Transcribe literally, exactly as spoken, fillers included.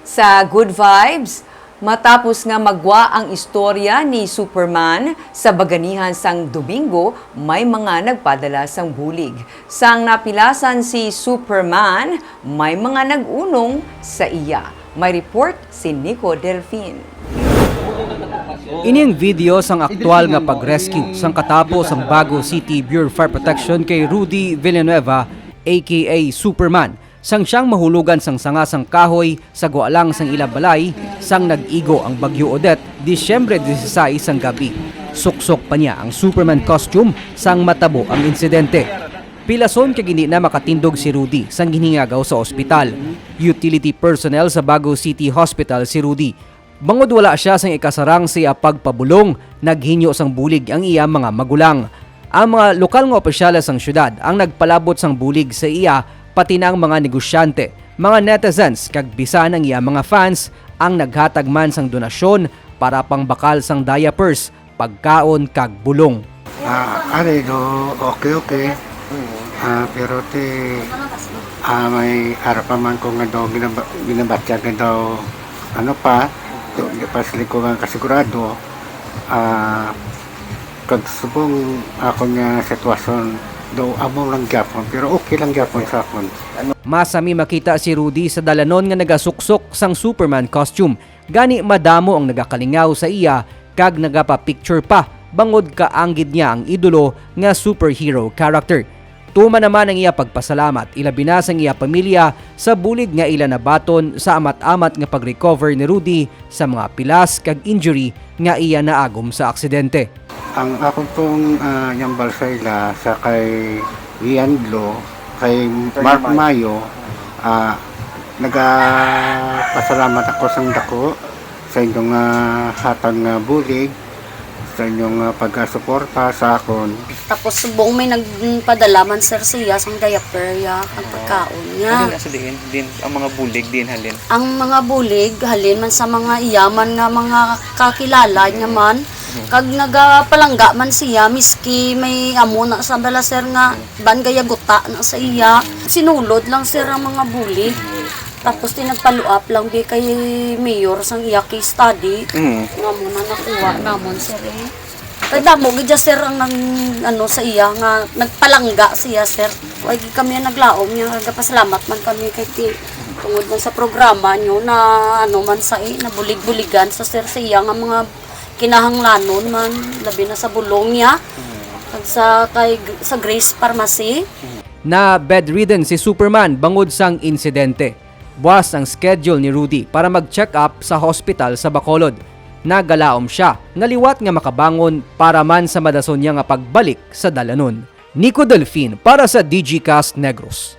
Sa Good Vibes, matapos nga magwa ang istorya ni Superman sa baganihan sang Domingo, may mga nagpadala sang bulig. Sang napilasan si Superman, may mga nag-unong sa iya. May report si Nico Delfin. Ining video sang aktual nga pag-rescue sang katapo sang Bago City Bureau of Fire Protection kay Rudy Villanueva, A K A Superman, sang siyang mahulogan sang sanga sang kahoy sa gwa lang sang ila balay sang nag-igo ang Bagyo Odette, Disyembre dieciséis sang gabi. Suksok pa niya ang Superman costume sang matabo ang insidente. Pilason kag hindi na makatindog si Rudy sang ginhingagaw sa ospital. Utility personnel sa Bago City Hospital si Rudy. Bangod wala siya sang ikasarang sa iya pagpabulong, naghinyo sang bulig ang iya mga magulang. Ang mga lokal nga opisyales sang syudad ang nagpalabot sang bulig sa iya, pati na ang mga negosyante, mga netizens, kag bisan ang iya mga fans ang naghatag man sang donasyon para pangbakal sang diapers, pagkaon, kag bulong. Ah, are do, okay, okay. Ah, pero ti, ah, may ara pa man ko nga daw ginaba- ginabatya nga daw, ano pa, do, di pa sila ko nga kasigurado. Ah, kag subong ako nga sitwasyon daw amo lang gyapon, pero okay lang gyapon sa akon. Masami makita si Rudy sa dalanon nga nagasuksok sang Superman costume. Gani madamo ang nagakalingaw sa iya kag nagapa-picture pa bangod kaanggid niya ang idolo nga superhero character. Tuman naman ang iya pagpasalamat, ilabi na sang iya pamilya, sa bulig nga ila nabaton sa amat-amat nga pag-recover ni Rudy sa mga pilas kag injury nga iya naagom sa aksidente. Ang akon pong ah, yambal sa ila sa kay Leandro, kay Mark Mayo, ah, nagapasalamat ako sang dako sa inyong ah, hatag nga bulig, sa inyong ah, pagasuporta sa akon. Tapos subong may nagpadala man, sir, siya sang diaper ya, ang pagkaon niya. Ano sa diin? Din, ang mga bulig din halin. Ang mga bulig halin man sa mga iyaman nga mga kakilala niya man, kag nagapalangga man siya, miski may amo na sa bala, sir, nga ban gayaguta na sa iya. Sinulod lang, sir, ang mga bulig. Tapos ti nagpaluap lang bi kay Mayor sang iya case study. Mm. Nga mo na nakuha namon, sir, eh. Kay damo gid siya, sir, ang nang, ano, sa iya nga nagpalangga siya, sir. Way gid kami ang naglaom niya, nagapasalamat man kami kay ti tungod man sa programa niyo na, ano man sa, eh, nabulig-buligan sa, sir, sa iya nga mga kinahanglanon man, labi na sa bulong niya. Kag sa kay sa Grace Pharmacy. Na bedridden si Superman bangod sang insidente. Buas ang schedule ni Rudy para mag-check up sa hospital sa Bacolod. Nagalaom siya nga liwat nga makabangon para man sa madason niya nga pagbalik sa dalanon. Nico Delfin para sa Digicast Negros.